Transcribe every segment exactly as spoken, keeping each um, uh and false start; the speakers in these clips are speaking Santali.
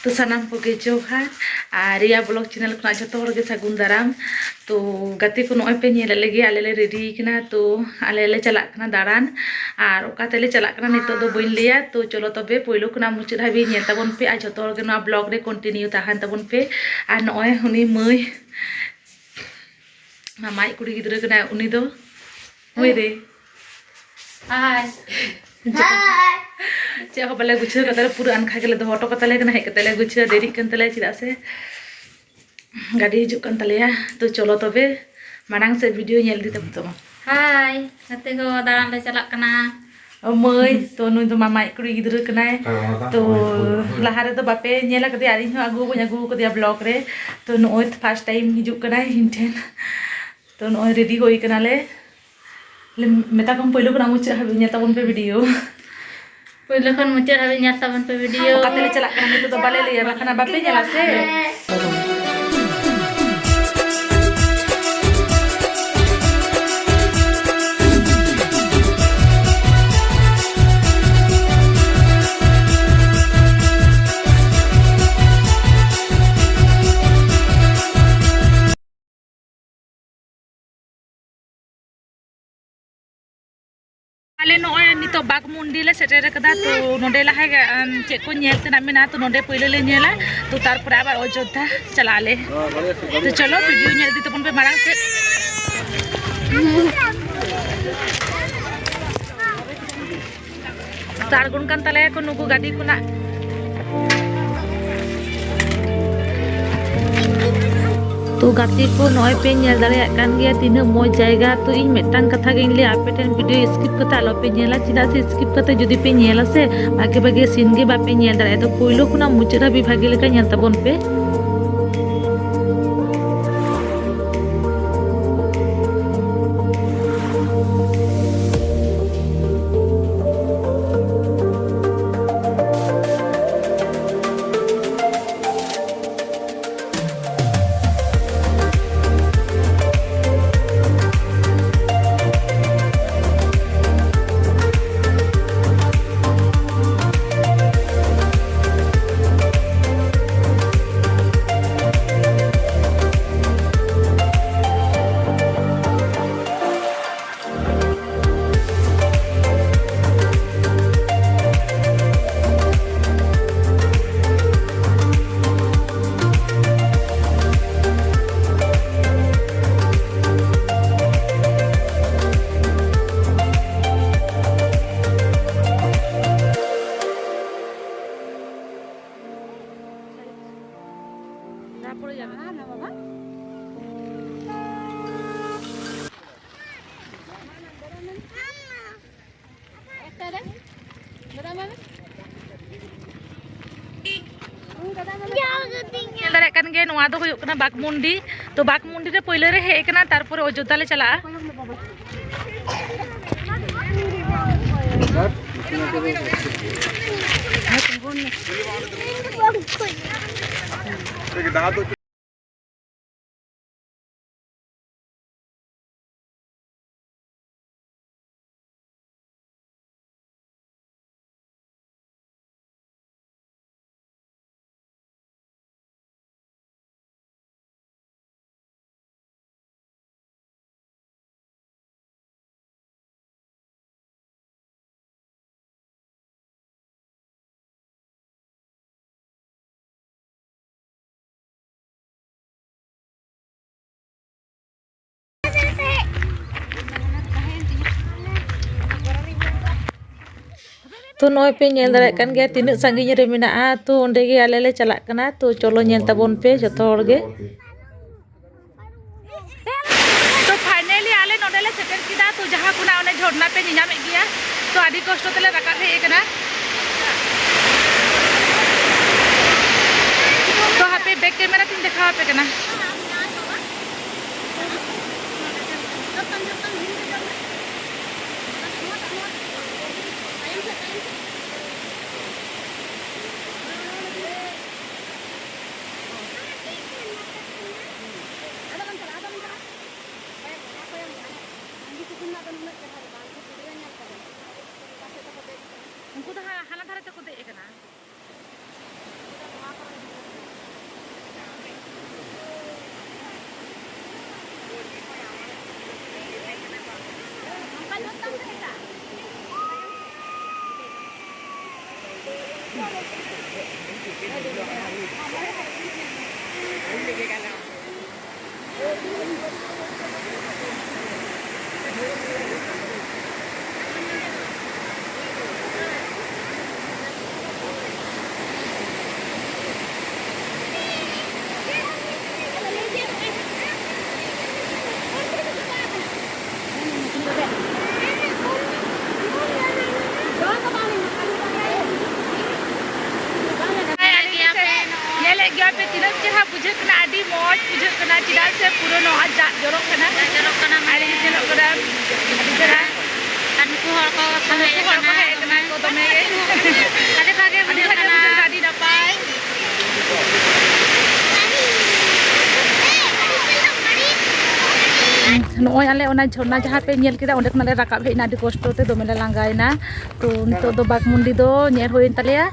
ᱛᱚ ᱥᱟᱱᱟᱢ ᱠᱚᱜᱮ ᱡᱚᱦᱟᱨ, ᱟᱨ ᱨᱤᱭᱟ ᱵᱞᱚᱜ ᱪᱮᱱᱮᱞ ᱠᱷᱚᱱᱟᱜ ᱡᱷᱚᱛᱚ ᱦᱚᱲ ᱜᱮ ᱥᱟᱹᱜᱩᱱ ᱫᱟᱨᱟᱢ᱾ ᱛᱚ ᱜᱟᱛᱮ ᱠᱚ, ᱱᱚᱜᱼᱚᱭ ᱯᱮ ᱧᱮᱞᱮᱫ ᱞᱮᱜᱮ, ᱟᱞᱮ ᱞᱮ ᱨᱮᱰᱤ ᱠᱟᱱᱟ᱾ ᱛᱚ ᱟᱞᱮ ᱞᱮ ᱪᱟᱞᱟᱜ ᱠᱟᱱᱟ ᱫᱟᱬᱟᱱ, ᱟᱨ ᱚᱠᱟ ᱛᱮᱞᱮ ᱪᱟᱞᱟᱜ ᱠᱟᱱᱟ ᱱᱤᱛᱚᱜ ᱫᱚ ᱵᱟᱹᱧ ᱞᱟᱹᱭᱟ᱾ ᱛᱚ ᱪᱚᱞᱚ ᱛᱚᱵᱮ ᱯᱳᱭᱞᱳ ᱠᱷᱚᱱᱟᱜ ᱢᱩᱪᱟᱹᱫ ᱦᱟᱹᱵᱤᱡ ᱧᱮᱞ ᱛᱟᱵᱚᱱ ᱯᱮ, ᱟᱨ ᱡᱷᱚᱛᱚ ᱦᱚᱲ ᱜᱮ ᱱᱚᱣᱟ ᱵᱞᱚᱜ ᱨᱮ ᱠᱚᱱᱴᱤᱱᱤᱭᱩ ᱛᱟᱦᱮᱱ ᱛᱟᱵᱚᱱ ᱯᱮ᱾ ᱟᱨ ᱱᱚᱜᱼᱚᱭ ᱩᱱᱤ ᱢᱟᱹᱭ ᱢᱟᱢᱟᱭᱤᱡ ᱠᱩᱲᱤ ᱜᱤᱫᱽᱨᱟᱹ ᱠᱟᱱᱟᱭ ᱩᱱᱤ ᱫᱚ᱾ ᱦᱳᱭ ᱨᱮ᱾ ᱦᱟᱭ᱾ ᱪᱮᱫ ᱦᱚᱸ ᱵᱟᱞᱮ ᱜᱩᱪᱷᱟᱹᱣ ᱠᱟᱫᱟ, ᱯᱩᱨᱟᱹ ᱟᱱᱠᱷᱟ ᱜᱮᱞᱮ ᱫᱚᱦᱚ ᱦᱚᱴᱚ ᱠᱟᱛᱟ ᱞᱮ ᱠᱟᱱᱟ᱾ ᱦᱮᱡ ᱠᱟᱛᱮ ᱞᱮ ᱜᱩᱪᱷᱟᱹᱣᱟ, ᱫᱮᱨᱤᱜ ᱠᱟᱱ ᱛᱟᱞᱮᱭᱟ, ᱪᱮᱫᱟᱜ ᱥᱮ ᱜᱟᱹᱰᱤ ᱦᱤᱡᱩᱜ ᱠᱟᱱ ᱛᱟᱞᱮᱭᱟ᱾ ᱛᱚ ᱪᱚᱞᱚ ᱛᱚᱵᱮ ᱢᱟᱲᱟᱝ ᱥᱮᱫ ᱵᱷᱤᱰᱤᱭᱳ ᱧᱮᱞ ᱤᱫᱤ ᱛᱟᱵᱚᱱ ᱛᱟᱵᱚᱱ᱾ ᱦᱟᱭ, ᱜᱟᱛᱮ ᱠᱚ, ᱫᱟᱬᱟᱱ ᱞᱮ ᱪᱟᱞᱟᱜ ᱠᱟᱱᱟ᱾ ᱚ ᱢᱟᱹᱭ, ᱛᱚ ᱱᱩᱭ ᱫᱚ ᱢᱟᱢᱟᱭᱤᱡ ᱠᱩᱲᱤ ᱜᱤᱫᱽᱨᱟᱹ ᱠᱟᱱᱟᱭ᱾ ᱦᱮᱸ, ᱚᱱᱟ ᱫᱚ ᱛᱚ ᱦᱳᱭ, ᱦᱳᱭ, ᱦᱳᱭ᱾ ᱞᱟᱦᱟ ᱨᱮᱫᱚ ᱵᱟᱯᱮ ᱧᱮᱞ ᱟᱠᱟᱫᱮᱭᱟ, ᱟᱨ ᱤᱧ ᱦᱚᱸ ᱟᱹᱜᱩ ᱵᱟᱹᱧ ᱟᱹᱜᱩ ᱟᱠᱟᱫᱮᱭᱟ ᱵᱞᱚᱜ ᱨᱮ᱾ ᱛᱚ ᱱᱚᱜᱼᱚᱭ ᱯᱷᱟᱥᱴ ᱴᱟᱭᱤᱢ ᱦᱤᱡᱩᱜ ᱠᱟᱱᱟᱭ ᱤᱧ ᱴᱷᱮᱱ᱾ ᱛᱚ ᱱᱚᱜᱼᱚᱭ ᱨᱮᱰᱤ ᱦᱩᱭ ᱠᱟᱱᱟᱞᱮ᱾ ᱢᱮᱛᱟ ᱠᱚᱢ ᱯᱳᱭᱞᱳ ᱠᱷᱚᱱᱟᱜ ᱢᱩᱪᱟᱹᱫ ᱦᱟᱹᱵᱤᱡ ᱧᱮᱞ ᱛᱟᱵᱚᱱ ᱯᱮ ᱵᱷᱤᱰᱤᱭᱳ᱾ ᱯᱳᱭᱞᱳ ᱠᱷᱚᱱ ᱢᱩᱪᱟᱹᱫ ᱦᱟᱹᱵᱤᱡ ᱧᱮᱞ ᱛᱟᱵᱚᱱ ᱯᱮ ᱵᱷᱤᱰᱤᱭᱳ᱾ ᱚᱠᱟ ᱛᱮᱞᱮ ᱪᱟᱞᱟᱜ ᱠᱟᱱᱟ ᱱᱤᱛᱚᱜ ᱫᱚ ᱵᱟᱞᱮ ᱞᱟᱹᱭᱟ, ᱵᱟᱠᱷᱟᱱ ᱵᱟᱯᱮ ᱧᱮᱞᱟ ᱥᱮ᱾ ᱟᱞᱮ ᱱᱚᱜᱼᱚᱭ ᱱᱤᱛᱚᱜ ᱵᱟᱜᱽᱢᱩᱱᱰᱤ ᱞᱮ ᱥᱮᱴᱮᱨ ᱟᱠᱟᱫᱟ᱾ ᱛᱚ ᱱᱚᱰᱮ ᱞᱟᱦᱟ ᱜᱮ, ᱟᱢ, ᱪᱮᱫ ᱠᱚ ᱧᱮᱞ ᱛᱮᱱᱟᱜ ᱢᱮᱱᱟᱜᱼᱟ, ᱛᱚ ᱱᱚᱰᱮ ᱯᱳᱭᱞᱳ ᱞᱮ ᱧᱮᱞᱟ, ᱛᱚ ᱛᱟᱨᱯᱚᱨᱮ ᱟᱵᱟᱨ ᱚᱡᱳᱫᱽᱫᱷᱟ ᱪᱟᱞᱟᱜ ᱟᱞᱮ᱾ ᱛᱚ ᱪᱚᱞᱚ ᱵᱷᱤᱰᱤᱭᱳ ᱧᱮᱞ ᱤᱫᱤ ᱛᱟᱵᱚᱱ ᱯᱮ ᱢᱟᱲᱟᱝ ᱥᱮᱫ᱾ ᱛᱚ ᱟᱬᱜᱚᱱ ᱠᱟᱱ ᱛᱟᱞᱮᱭᱟ ᱠᱚ ᱱᱩᱠᱩ ᱜᱟᱹᱰᱤ ᱠᱷᱚᱱᱟᱜ᱾ ᱛᱚ ᱜᱟᱛᱮ ᱠᱚ, ᱱᱚᱜᱼᱚᱭ ᱯᱮ ᱧᱮᱞ ᱫᱟᱲᱮᱭᱟᱜ ᱠᱟᱱ ᱜᱮᱭᱟ ᱛᱤᱱᱟᱹᱜ ᱢᱚᱡᱽ ᱡᱟᱭᱜᱟ᱾ ᱛᱚ ᱤᱧ ᱢᱤᱫᱴᱟᱝ ᱠᱟᱛᱷᱟ ᱜᱤᱧ ᱞᱟᱹᱭᱟ, ᱟᱯᱮ ᱴᱷᱮᱱ ᱵᱷᱤᱰᱤᱭᱳ ᱥᱠᱤᱯ ᱠᱟᱛᱮ ᱟᱞᱚ ᱯᱮ ᱧᱮᱞᱟ, ᱪᱮᱫᱟᱜ ᱥᱮ ᱥᱠᱤᱯ ᱠᱟᱛᱮ ᱡᱩᱫᱤ ᱯᱮ ᱧᱮᱞᱟ ᱥᱮ, ᱵᱷᱟᱜᱮ ᱵᱷᱟᱜᱮ ᱥᱤᱱ ᱜᱮ ᱵᱟᱯᱮ ᱧᱮᱞ ᱫᱟᱲᱮᱭᱟᱜᱼᱟ᱾ ᱛᱚ ᱯᱳᱭᱞᱳ ᱠᱷᱚᱱᱟᱜ ᱢᱩᱪᱟᱹᱫ ᱦᱟᱹᱵᱤᱡ ᱵᱷᱟᱜᱮ ᱞᱮᱠᱟ ᱧᱮᱞ ᱛᱟᱵᱚᱱ ᱯᱮ᱾ ᱱᱚᱣᱟ ᱫᱚ ᱦᱩᱭᱩᱜ ᱠᱟᱱᱟ ᱵᱟᱜᱽᱢᱩᱱᱰᱤ᱾ ᱛᱚ ᱵᱟᱜᱽᱢᱩᱱᱰᱤ ᱨᱮ ᱯᱳᱭᱞᱳ ᱨᱮ ᱦᱮᱡ ᱟᱠᱟᱱᱟ, ᱛᱟᱨᱯᱚᱨᱮ ᱚᱡᱳᱫᱽᱫᱷᱟ ᱞᱮ ᱪᱟᱞᱟᱜᱼᱟ᱾ ᱛᱚ ᱱᱚᱜᱼᱚᱭ ᱯᱮ ᱧᱮᱞ ᱫᱟᱲᱮᱭᱟᱜ ᱠᱟᱱ ᱜᱮᱭᱟ ᱛᱤᱱᱟᱹᱜ ᱥᱟᱺᱜᱤᱧ ᱨᱮ ᱢᱮᱱᱟᱜᱼᱟ᱾ ᱛᱚ ᱚᱸᱰᱮ ᱜᱮ ᱟᱞᱮ ᱞᱮ ᱪᱟᱞᱟᱜ ᱠᱟᱱᱟ᱾ ᱛᱚ ᱪᱚᱞᱚ ᱧᱮᱞ ᱛᱟᱵᱚᱱ ᱯᱮ ᱡᱚᱛᱚ ᱦᱚᱲ ᱜᱮ᱾ ᱛᱚ finally ᱟᱞᱮ ᱱᱚᱰᱮ ᱞᱮ ᱥᱮᱴᱮᱨ ᱠᱮᱫᱟ᱾ ᱛᱚ ᱡᱟᱦᱟᱸ ᱠᱷᱚᱱᱟᱜ ᱚᱱᱮ ᱡᱷᱚᱨᱱᱟ ᱯᱮ ᱧᱮᱧᱟᱢᱮᱫ ᱜᱮᱭᱟ, ᱛᱚ ᱟᱹᱰᱤ ᱠᱚᱥᱴᱚ ᱛᱮᱞᱮ ᱨᱟᱠᱟᱵ ᱦᱮᱡ ᱟᱠᱟᱱᱟ᱾ ᱛᱚ ᱦᱟᱯᱮ back camera ᱛᱤᱧ ᱫᱮᱠᱷᱟᱣ ᱟᱯᱮ ᱠᱟᱱᱟ᱾ ᱩᱱᱠᱩ ᱫᱚ ᱦᱟ-, ᱦᱟᱱᱟ ᱫᱷᱟᱨᱮ ᱛᱮᱠᱚ ᱫᱮᱡ ᱟᱠᱟᱱᱟ᱾ ᱧᱮᱞᱮᱫ ᱜᱮᱭᱟ ᱯᱮ ᱛᱤᱱᱟᱹᱜ ᱪᱮᱦᱨᱟ ᱵᱩᱡᱷᱟᱹᱜ ᱪᱮᱫᱟᱜ ᱥᱮ ᱯᱩᱨᱟᱹ ᱱᱚᱣᱟ ᱫᱟᱜ ᱡᱚᱨᱚᱜ ᱠᱟᱱᱟ᱾ ᱫᱟᱜ ᱡᱚᱨᱚᱜ ᱠᱟᱱᱟ᱾ ᱟᱨ ᱧᱮᱞᱚᱜ ᱠᱟᱱᱟ ᱟᱹᱰᱤ ᱪᱮᱦᱨᱟ᱾ ᱟᱨ ᱱᱩᱠᱩ ᱦᱚᱲ ᱠᱚ ᱠᱚ ᱦᱮᱡ ᱱᱩᱠᱩ ᱦᱚᱲ ᱠᱚ ᱟᱠᱟᱱᱟ᱾ ᱦᱮᱡ ᱟᱠᱟᱱᱟ ᱠᱚ ᱫᱚᱢᱮ ᱜᱮ᱾ ᱟᱹᱰᱤ ᱵᱷᱟᱜᱮ ᱟᱹᱰᱤ ᱵᱩᱡᱷᱟᱹᱜ ᱵᱷᱟᱜᱮ ᱠᱟᱱᱟ᱾ ᱵᱩᱡᱷᱟᱹᱜ ᱠᱟᱱᱟ, ᱟᱹᱰᱤ ᱱᱟᱯᱟᱭ᱾ ᱱᱚᱜᱼᱚᱭ ᱟᱞᱮ ᱚᱱᱟ ᱡᱷᱚᱨᱱᱟ ᱡᱟᱦᱟᱸ ᱯᱮ ᱧᱮᱞ ᱠᱮᱫᱟ, ᱚᱸᱰᱮ ᱠᱷᱚᱱᱟᱜ ᱞᱮ ᱨᱟᱠᱟᱵ ᱦᱮᱡ ᱮᱱᱟ ᱟᱹᱰᱤ ᱠᱚᱥᱴᱚ ᱛᱮ, ᱫᱚᱢᱮ ᱞᱮ ᱞᱟᱸᱜᱟᱭᱮᱱᱟ᱾ ᱛᱚ ᱱᱤᱛᱚᱜ ᱫᱚ ᱵᱟᱜᱽᱢᱩᱱᱰᱤ ᱫᱚ ᱧᱮᱞ ᱦᱩᱭᱮᱱ ᱛᱟᱞᱮᱭᱟ᱾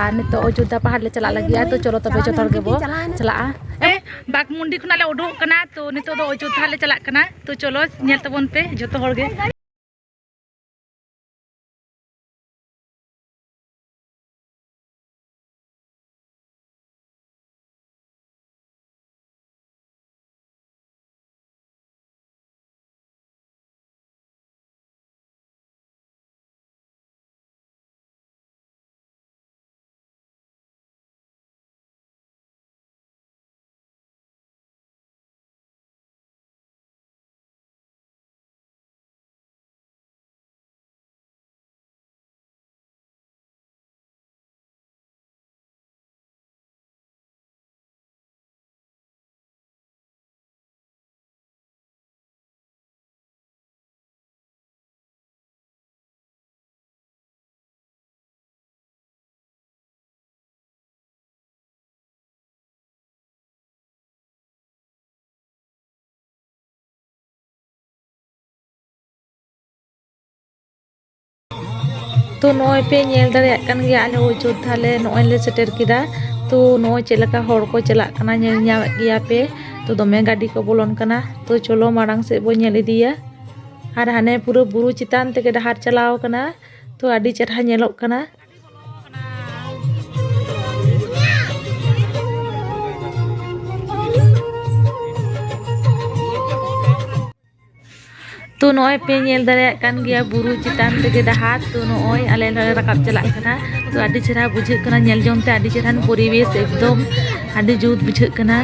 ᱟᱨ ᱱᱤᱛᱚᱜ ᱚᱡᱳᱫᱽᱫᱷᱟ ᱯᱟᱦᱟᱲ ᱞᱮ ᱪᱟᱞᱟᱜ ᱞᱟᱹᱜᱤᱫ᱾ ᱛᱚ ᱪᱚᱞᱚ ᱛᱚᱵᱮ ᱡᱚᱛᱚ ᱦᱚᱲ ᱜᱮᱵᱚ ᱪᱟᱞᱟᱜᱼᱟ᱾ ᱮ, ᱵᱟᱜᱽᱢᱩᱱᱰᱤ ᱠᱷᱚᱱᱟᱜ ᱞᱮ ᱩᱰᱩᱠ ᱠᱟᱱᱟ, ᱛᱚ ᱱᱤᱛᱚᱜ ᱫᱚ ᱚᱡᱳᱫᱽᱫᱷᱟ ᱞᱮ ᱪᱟᱞᱟᱜ ᱠᱟᱱᱟ᱾ ᱛᱚ ᱪᱚᱞᱚ ᱧᱮᱞ ᱛᱟᱵᱚᱱ ᱯᱮ ᱡᱚᱛᱚ ᱦᱚᱲ ᱜᱮ᱾ ᱛᱚ ᱱᱚᱜᱼᱚᱭ ᱯᱮ ᱧᱮᱞ ᱫᱟᱲᱮᱭᱟᱜ ᱠᱟᱱ ᱜᱮᱭᱟ, ᱟᱞᱮ ᱚᱡᱳᱫᱽᱫᱷᱟ ᱞᱮ ᱱᱚᱜᱼᱚᱭ ᱞᱮ ᱥᱮᱴᱮᱨ ᱠᱮᱫᱟ᱾ ᱛᱚ ᱱᱚᱜᱼᱚᱭ ᱪᱮᱫ ᱞᱮᱠᱟ ᱦᱚᱲ ᱠᱚ ᱪᱟᱞᱟᱜ ᱠᱟᱱᱟ, ᱧᱮᱞ ᱧᱟᱢᱮᱫ ᱜᱮᱭᱟ ᱯᱮ᱾ ᱛᱚ ᱫᱚᱢᱮ ᱜᱟᱹᱰᱤ ᱠᱚ ᱵᱚᱞᱚᱱ ᱠᱟᱱᱟ᱾ ᱛᱚ ᱪᱚᱞᱚ ᱢᱟᱲᱟᱝ ᱥᱮᱫ ᱵᱚ ᱧᱮᱞ ᱤᱫᱤᱭᱟ᱾ ᱟᱨ ᱦᱟᱱᱮ ᱯᱩᱨᱟᱹ ᱵᱩᱨᱩ ᱪᱮᱛᱟᱱ ᱛᱮᱜᱮ ᱰᱟᱦᱟᱨ ᱪᱟᱞᱟᱣ ᱠᱟᱱᱟ᱾ ᱛᱚ ᱟᱹᱰᱤ ᱪᱮᱨᱦᱟ ᱧᱮᱞᱚᱜ ᱠᱟᱱᱟ᱾ ᱛᱚ ᱱᱚᱜᱼᱚᱭ ᱯᱮ ᱧᱮᱞ ᱫᱟᱲᱮᱭᱟᱜ ᱠᱟᱱ ᱜᱮᱭᱟ ᱵᱩᱨᱩ ᱪᱮᱛᱟᱱ ᱛᱮᱜᱮ ᱰᱟᱦᱟᱨ᱾ ᱛᱚ ᱱᱚᱜᱼᱚᱭ ᱟᱞᱮ ᱞᱮ ᱨᱟᱠᱟᱵ ᱪᱟᱞᱟᱜ ᱠᱟᱱᱟ᱾ ᱛᱚ ᱟᱹᱰᱤ ᱪᱮᱦᱨᱟ ᱵᱩᱡᱷᱟᱹᱜ ᱠᱟᱱᱟ ᱧᱮᱞ ᱡᱚᱝ ᱛᱮ, ᱟᱹᱰᱤ ᱪᱮᱦᱨᱟᱱ ᱯᱚᱨᱤᱵᱮᱥ, ᱮᱠᱫᱚᱢ ᱟᱹᱰᱤ ᱡᱩᱛ ᱵᱩᱡᱷᱟᱹᱜ ᱠᱟᱱᱟ᱾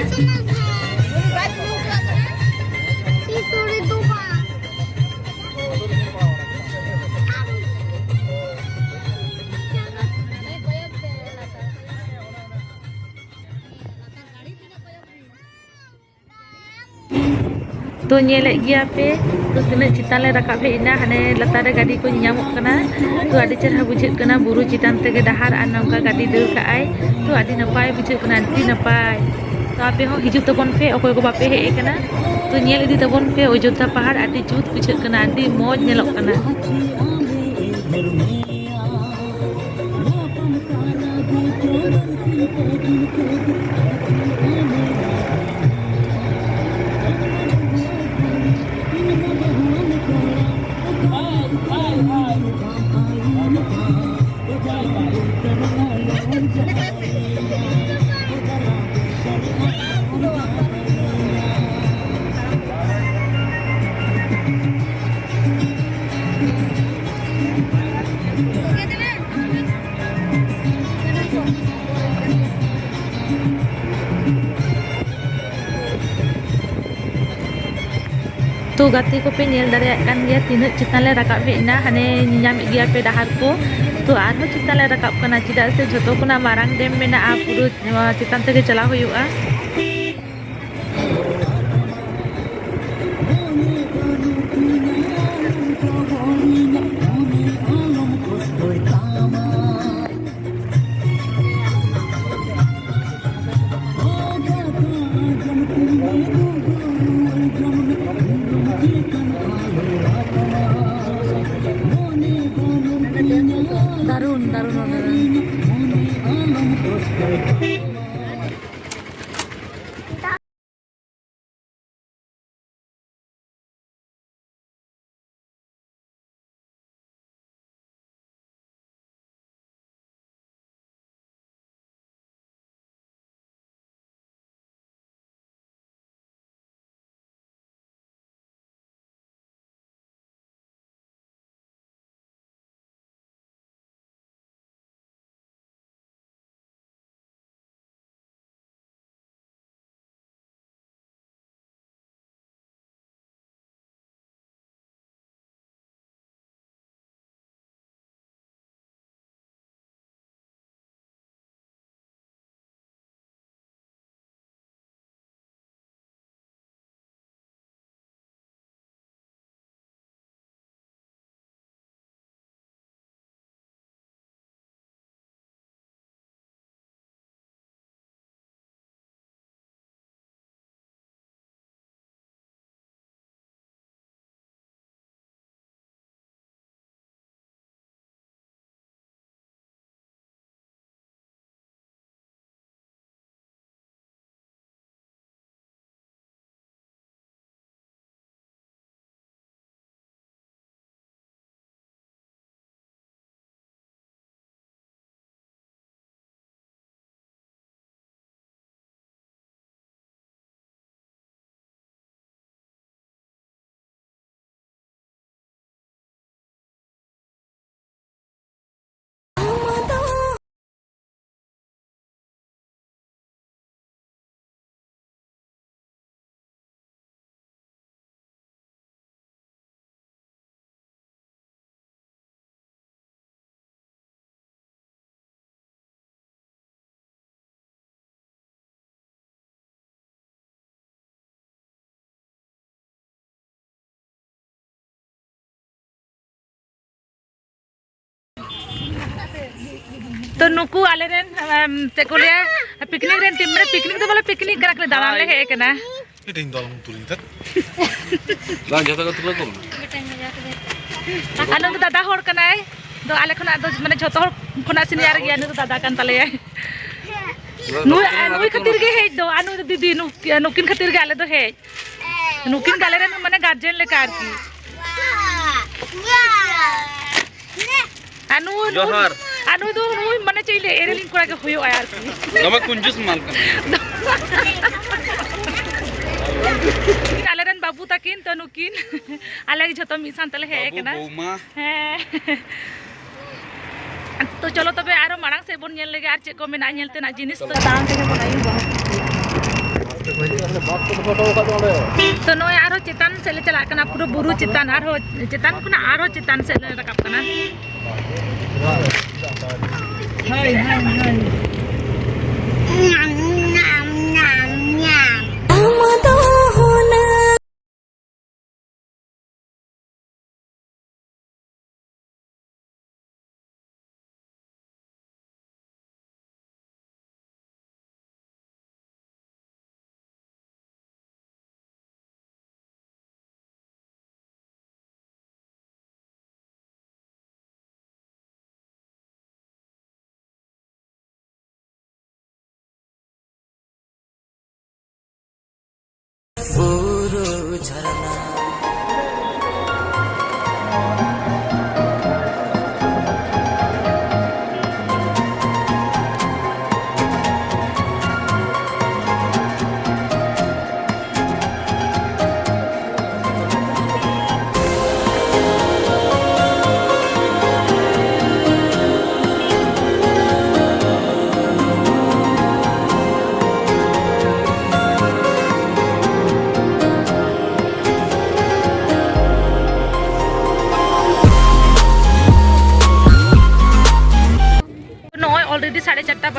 ᱛᱚ, ᱧᱮᱞᱮᱫ ᱜᱮᱭᱟ ᱯᱮ, ᱛᱚ, ᱛᱤᱱᱟᱹᱜ ᱪᱮᱛᱟᱱ ᱞᱮ ᱨᱟᱠᱟᱵ ᱦᱮᱡ ᱮᱱᱟ᱾ ᱦᱟᱱᱮ ᱞᱟᱛᱟᱨ ᱨᱮ ᱜᱟᱹᱰᱤ ᱠᱚ ᱧᱮᱧᱟᱢᱚᱜ ᱠᱟᱱᱟ᱾ ᱛᱚ, ᱟᱹᱰᱤ ᱪᱮᱦᱨᱟ ᱵᱩᱡᱷᱟᱹᱜ ᱠᱟᱱᱟ ᱵᱩᱨᱩ ᱪᱮᱛᱟᱱ ᱛᱮᱜᱮ ᱰᱟᱦᱟᱨ, ᱟᱨ ᱱᱚᱝᱠᱟ ᱜᱟᱹᱰᱤ ᱫᱟᱹᱲ ᱠᱟᱜᱼᱟᱭ᱾ ᱛᱚ, ᱟᱹᱰᱤ ᱱᱟᱯᱟᱭ ᱵᱩᱡᱷᱟᱹᱜ ᱠᱟᱱᱟ, ᱟᱹᱰᱤ ᱱᱟᱯᱟᱭ᱾ ᱛᱚ, ᱟᱯᱮ ᱦᱚᱸ ᱦᱤᱡᱩᱜ ᱛᱟᱵᱚᱱ ᱯᱮ, ᱚᱠᱚᱭ ᱠᱚ ᱵᱟᱯᱮ ᱦᱮᱡ ᱟᱠᱟᱱᱟ᱾ ᱛᱚ, ᱧᱮᱞ ᱤᱫᱤ ᱛᱟᱵᱚᱱ ᱯᱮ ᱚᱡᱳᱫᱽᱫᱷᱟ ᱯᱟᱦᱟᱲ, ᱟᱹᱰᱤ ᱡᱩᱛ ᱵᱩᱡᱷᱟᱹᱜ ᱠᱟᱱᱟ, ᱟᱹᱰᱤ ᱢᱚᱡᱽ ᱧᱮᱞᱚᱜ ᱠᱟᱱᱟ᱾ ᱛᱚ, ᱜᱟᱛᱮ ᱠᱚᱯᱮ ᱧᱮᱞ ᱫᱟᱲᱮᱭᱟᱜ ᱠᱟᱱ ᱜᱮᱭᱟ, ᱛᱤᱱᱟᱹᱜ ᱪᱮᱛᱟᱱ ᱞᱮ ᱨᱟᱠᱟᱵ ᱦᱮᱡ ᱮᱱᱟ᱾ ᱦᱟᱱᱮ ᱧᱮᱧᱟᱢᱮᱫ ᱜᱮᱭᱟ ᱯᱮ ᱰᱟᱦᱟᱨ ᱠᱚ᱾ ᱛᱚ, ᱟᱨᱦᱚᱸ ᱪᱮᱛᱟᱱ ᱞᱮ ᱨᱟᱠᱟᱵ ᱠᱟᱱᱟ, ᱪᱮᱫᱟᱜ ᱥᱮ ᱡᱷᱚᱛᱚ ᱠᱷᱚᱱᱟᱜ ᱢᱟᱨᱟᱝ ᱰᱮᱢ ᱢᱮᱱᱟᱜᱼᱟ ᱯᱩᱨᱟᱹ ᱱᱚᱣᱟ ᱪᱮᱛᱟᱱ ᱛᱮᱜᱮ ᱪᱟᱞᱟᱣ ᱦᱩᱭᱩᱜᱼᱟ᱾ ᱫᱟᱨᱩᱱ, ᱫᱟᱨᱩᱱ, ᱫᱟᱨᱩᱱ᱾ ᱛᱚ ᱱᱩᱠᱩ ᱟᱞᱮᱨᱮᱱ, ᱮᱢ, ᱪᱮᱫ ᱠᱚ ᱞᱟᱹᱭᱟ, ᱯᱤᱠᱱᱤᱠ ᱨᱮᱱ ᱴᱤᱢ, ᱢᱟᱱᱮ ᱯᱤᱠᱱᱤᱠ ᱫᱚ ᱵᱚᱞᱮ ᱯᱤᱠᱱᱤᱠ ᱠᱟᱱᱟ, ᱠᱷᱟᱹᱞᱤ ᱫᱟᱬᱟᱱ ᱞᱮ ᱦᱮᱡ ᱟᱠᱟᱱᱟ᱾ ᱤᱧ ᱫᱚ ᱟᱞᱚᱢ ᱛᱩᱞᱤᱧ ᱛᱟᱦᱮᱸᱫ᱾ ᱵᱟᱝ, ᱡᱷᱚᱛᱚ ᱜᱮ ᱛᱩᱞᱟᱹᱣ ᱠᱚᱢ᱾ ᱟᱨ ᱱᱩᱭ ᱫᱚ ᱫᱟᱫᱟ ᱦᱚᱲ ᱠᱟᱱᱟᱭ, ᱫᱚ ᱟᱞᱮ ᱠᱷᱚᱱᱟᱜ ᱫᱚ ᱢᱟᱱᱮ ᱡᱷᱚᱛᱚ ᱦᱚᱲ ᱠᱷᱚᱱᱟᱜ ᱥᱤᱱᱤᱭᱟᱨ ᱜᱮᱭᱟ, ᱱᱩᱭ ᱫᱚ ᱫᱟᱫᱟ ᱠᱟᱱ ᱛᱟᱞᱮᱭᱟᱭ᱾ ᱱᱩᱭ, ᱱᱩᱭ ᱠᱷᱟᱹᱛᱤᱨ ᱜᱮ ᱦᱮᱡ ᱫᱚ, ᱟᱨ ᱱᱩᱭ ᱫᱚ ᱫᱤᱫᱤ, ᱱᱩᱠ-, ᱱᱩᱠᱤᱱ ᱠᱷᱟᱹᱛᱤᱨ ᱜᱮ ᱟᱞᱮ ᱫᱚ ᱦᱮᱡ᱾ ᱱᱩᱠᱤᱱ ᱜᱮ ᱟᱞᱮ ᱨᱮᱱ ᱢᱟᱱᱮ ᱜᱟᱨᱡᱮᱱ ᱞᱮᱠᱟ ᱟᱨᱠᱤ᱾ ᱟᱨ ᱱᱩᱭ, ᱱᱩᱭ, ᱡᱚᱦᱟᱨ᱾ ᱟᱨ ᱱᱩᱭ ᱫᱚ ᱱᱩᱭ ᱢᱟᱱᱮ ᱪᱮᱫ ᱤᱧ ᱞᱟᱹᱭᱟ, ᱮᱨᱮᱞᱤᱧ ᱠᱚᱲᱟ ᱜᱮ ᱦᱩᱭᱩᱜᱼᱟ ᱟᱨᱠᱤ᱾ ᱫᱚᱢᱮ ᱠᱩᱧᱡᱩᱥ ᱢᱟᱞ ᱠᱟᱱᱟ᱾ ᱟᱞᱮ ᱨᱮᱱ ᱵᱟᱹᱵᱩ ᱛᱟᱹᱠᱤᱱ ᱛᱚ, ᱱᱩᱠᱤᱱ ᱟᱞᱮ ᱜᱮ ᱡᱷᱚᱛᱚ ᱢᱤᱫ ᱥᱟᱶ ᱛᱮᱞᱮ ᱦᱮᱡ ᱵᱟᱹᱵᱩ, ᱟᱠᱟᱱᱟ᱾ ᱵᱟᱹᱦᱩ ᱢᱟ᱾ ᱦᱮᱸ᱾ ᱛᱚ ᱪᱚᱞᱚ ᱛᱚᱵᱮ ᱟᱨᱚ ᱢᱟᱲᱟᱝ ᱥᱮᱫ ᱵᱚᱱ ᱧᱮᱞ ᱞᱮᱜᱮ ᱟᱨ ᱪᱮᱫ ᱠᱚ ᱢᱮᱱᱟᱜᱼᱟ ᱧᱮᱞ ᱛᱮᱱᱟᱜ ᱡᱤᱱᱤᱥ᱾ ᱛᱚ ᱫᱟᱬᱟᱱ ᱛᱮᱜᱮ ᱵᱚᱱ ᱟᱹᱭᱩᱵᱟ᱾ ᱛᱚ ᱱᱚᱜᱼᱚᱭ ᱟᱨᱦᱚᱸ ᱪᱮᱛᱟᱱ ᱥᱮᱫ ᱞᱮ ᱪᱟᱞᱟᱜ ᱠᱟᱱᱟ, ᱯᱩᱨᱟᱹ ᱵᱩᱨᱩ ᱪᱮᱛᱟᱱ, ᱟᱨᱦᱚᱸ ᱪᱮᱛᱟᱱ ᱠᱷᱚᱱᱟᱜ ᱟᱨᱦᱚᱸ ᱪᱮᱛᱟᱱ ᱥᱮᱫ ᱞᱮ ᱨᱟᱠᱟᱵ ᱠᱟᱱᱟ᱾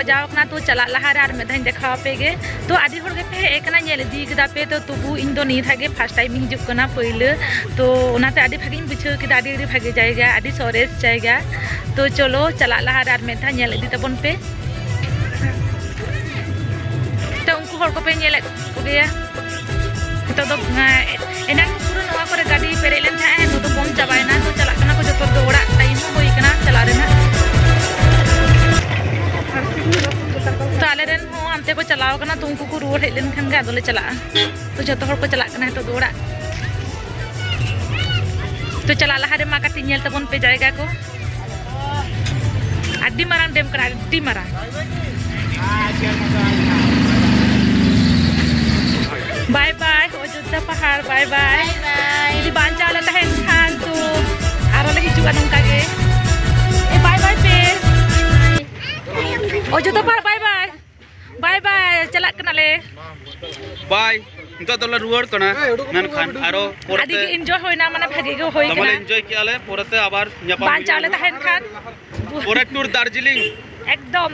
ᱪᱟᱞᱟᱣ ᱠᱟᱱᱟ, ᱛᱚ ᱪᱟᱞᱟᱜ ᱞᱟᱦᱟᱨᱮ ᱟᱨ ᱢᱤᱫ ᱫᱷᱟᱣ ᱤᱧ ᱫᱮᱠᱷᱟᱣ ᱟᱯᱮ ᱜᱮ᱾ ᱛᱚ ᱟᱹᱰᱤ ᱦᱚᱲ ᱜᱮᱯᱮ ᱦᱮᱡ ᱟᱠᱟᱱᱟ, ᱧᱮᱞ ᱤᱫᱤ ᱠᱮᱫᱟ ᱯᱮ, ᱛᱚ ᱛᱚᱵᱩ ᱤᱧ ᱫᱚ ᱱᱤᱭᱟᱹ ᱫᱷᱟᱣ ᱜᱮ first time ᱤᱧ ᱦᱤᱡᱩᱜ ᱠᱟᱱᱟ, ᱯᱟᱹᱭᱞᱟᱹ᱾ ᱛᱚ ᱚᱱᱟᱛᱮ ᱟᱹᱰᱤ ᱵᱷᱟᱜᱮᱧ ᱵᱩᱡᱷᱟᱹᱣ ᱠᱮᱫᱟ, ᱟᱹᱰᱤ ᱟᱹᱰᱤ ᱵᱷᱟᱜᱮ ᱡᱟᱭᱜᱟ, ᱟᱹᱰᱤ ᱥᱚᱨᱮᱥ ᱡᱟᱭᱜᱟ᱾ ᱛᱚ ᱪᱚᱞᱚ ᱪᱟᱞᱟᱜ ᱞᱟᱦᱟᱨᱮ ᱟᱨ ᱢᱤᱫ ᱫᱷᱟᱣ ᱧᱮᱞ ᱤᱫᱤ ᱛᱟᱵᱚᱱ ᱯᱮ᱾ ᱛᱚ ᱩᱱᱠᱩ ᱦᱚᱲ ᱠᱚᱯᱮ ᱧᱮᱞᱮᱫ ᱠᱚᱜᱮᱭᱟ᱾ ᱱᱤᱛᱚᱜ ᱫᱚ, ᱮᱸ, ᱮᱱᱟᱝ ᱯᱩᱨᱟᱹ ᱱᱚᱣᱟ ᱠᱚᱨᱮ ᱜᱟᱹᱰᱤ ᱯᱮᱨᱮᱡ ᱞᱮᱱ ᱛᱟᱦᱮᱸᱫ, ᱱᱤᱛᱚᱜ ᱫᱚ ᱠᱚᱢ ᱪᱟᱵᱟᱭᱮᱱᱟ᱾ ᱛᱚ ᱪᱟᱞᱟᱜ ᱠᱟᱱᱟ ᱠᱚ ᱡᱚᱛᱚ ᱦᱚᱲ ᱫᱚ ᱚᱲᱟᱜ, time ᱦᱚᱸ ᱦᱩᱭ ᱠᱟᱱᱟ ᱪᱟᱞᱟᱜ ᱨᱮᱱᱟᱜ᱾ ᱛᱚ ᱟᱞᱮ ᱨᱮᱱ ᱦᱚᱸ ᱦᱟᱱᱛᱮ ᱠᱚ ᱪᱟᱞᱟᱣ ᱠᱟᱱᱟ, ᱛᱚ ᱩᱱᱠᱩ ᱠᱚ ᱨᱩᱣᱟᱹᱲ ᱦᱮᱡ ᱞᱮᱱ ᱠᱷᱟᱱ ᱜᱮ ᱟᱫᱚᱞᱮ ᱪᱟᱞᱟᱜᱼᱟ᱾ ᱛᱚ ᱡᱚᱛᱚ ᱦᱚᱲ ᱠᱚ ᱪᱟᱞᱟᱜ ᱠᱟᱱᱟ ᱱᱤᱛᱚᱜ ᱫᱚ ᱚᱲᱟᱜ᱾ ᱛᱚ ᱪᱟᱞᱟᱜ ᱞᱟᱦᱟ ᱨᱮ ᱢᱟ ᱠᱟᱹᱴᱤᱡ ᱧᱮᱞ ᱛᱟᱵᱚᱱ ᱯᱮ ᱡᱟᱭᱜᱟ ᱠᱚ᱾ ᱟᱹᱰᱤ ᱢᱟᱨᱟᱝ dam ᱠᱟᱱᱟ, ᱟᱹᱰᱤ ᱢᱟᱨᱟᱝ᱾ Bye bye ᱚᱡᱳᱫᱽᱫᱷᱟ ᱯᱟᱦᱟᱲ, bye bye᱾ Bye bye᱾ ᱡᱩᱫᱤ ᱵᱟᱧᱪᱟᱣ ᱞᱮ ᱛᱟᱦᱮᱱ ᱠᱷᱟᱱ ᱛᱚ ᱟᱨᱚ ᱞᱮ ᱦᱤᱡᱩᱜᱼᱟ ᱱᱚᱝᱠᱟ ᱜᱮ᱾ ᱮ, bye bye ᱯᱮ᱾ ᱚᱡᱳᱫᱽᱫᱷᱟ ᱯᱟᱦᱟᱲ, bye bye᱾ Bye bye, ᱪᱟᱞᱟᱜ ᱠᱟᱱᱟᱞᱮ᱾ Bye᱾ ᱱᱤᱛᱚᱜ ᱫᱚᱞᱮ ᱨᱩᱣᱟᱹᱲ ᱠᱟᱱᱟ, ᱢᱮᱱᱠᱷᱟᱱ ᱟᱨᱚ ᱟᱹᱰᱤ ᱜᱮ ᱯᱚᱨᱮᱛᱮ enjoy ᱦᱩᱭᱱᱟ, ᱢᱟᱱᱮ ᱵᱷᱟᱜᱮ ᱜᱮ ᱦᱩᱭ ᱫᱚᱢᱮ ᱞᱮ ᱠᱟᱱᱟ᱾ Enjoy ᱠᱮᱜᱼᱟ ᱞᱮ, ᱯᱚᱨᱮᱛᱮ ᱟᱵᱟᱨ ᱧᱟᱯᱟᱢ ᱵᱟᱧᱪᱟᱣ ᱞᱮ ᱦᱩᱭᱩᱜᱼᱟ᱾ ᱛᱟᱦᱮᱱ ᱠᱷᱟᱱ᱾ ᱯᱚᱨᱮ tour ᱫᱟᱨᱡᱤᱞᱤᱝ᱾ ᱮᱠᱫᱚᱢ,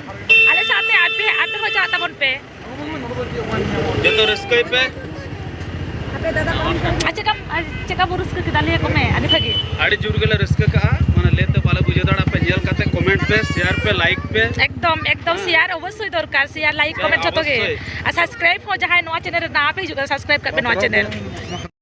ᱟᱞᱮ ᱥᱟᱶᱛᱮ ᱟᱯᱮ, ᱟᱯᱮ ᱦᱚᱸ ᱪᱟᱞᱟᱜ ᱛᱟᱵᱚᱱ ᱯᱮ᱾ ᱡᱚᱛᱚ ᱨᱟᱹᱥᱠᱟᱹᱭ ᱯᱮ᱾ ᱟᱨ ᱪᱮᱠᱟᱢ, ᱟᱨ ᱪᱮᱠᱟ ᱵᱚ ᱨᱟᱹᱥᱠᱟᱹ ᱠᱮᱫᱟ, ᱞᱟᱹᱭ ᱟᱠᱚ ᱢᱮ, ᱟᱹᱰᱤ ᱵᱷᱟᱹᱜᱤ᱾ ᱟᱹᱰᱤ ᱡᱳᱨ ᱜᱮᱞᱮ ᱨᱟᱹᱥᱠᱟᱹ ᱠᱟᱜᱼᱟ, ᱢᱟᱱᱮ ᱞᱟᱹᱭ ᱛᱮ ᱵᱟᱞᱮ ᱵᱩᱡᱷᱟᱹᱣ ᱫᱟᱲᱮᱭᱟᱜᱼᱟ᱾ ᱯᱮ ᱧᱮᱞ ᱠᱟᱛᱮ comment ᱯᱮ, share ᱯᱮ, like ᱯᱮ᱾ ᱮᱠᱫᱚᱢ, ᱮᱠᱫᱚᱢ, ᱦᱮᱸ᱾ Share ᱚᱵᱚᱥᱥᱳᱭ ᱫᱚᱨᱠᱟᱨ, share, like, ᱦᱮᱸ, comment ᱡᱚᱛᱚ ᱜᱮ᱾ ᱚᱵᱚᱥᱥᱳᱭ᱾ ᱟᱨ subscribe ᱦᱚᱸ, ᱡᱟᱦᱟᱸᱭ ᱱᱚᱣᱟ channel ᱨᱮ ᱱᱟᱣᱟ ᱯᱮ ᱦᱤᱡᱩᱜ ᱠᱟᱱᱟ, subscribe ᱠᱟᱜ ᱯᱮ ᱱᱚᱣᱟ channel᱾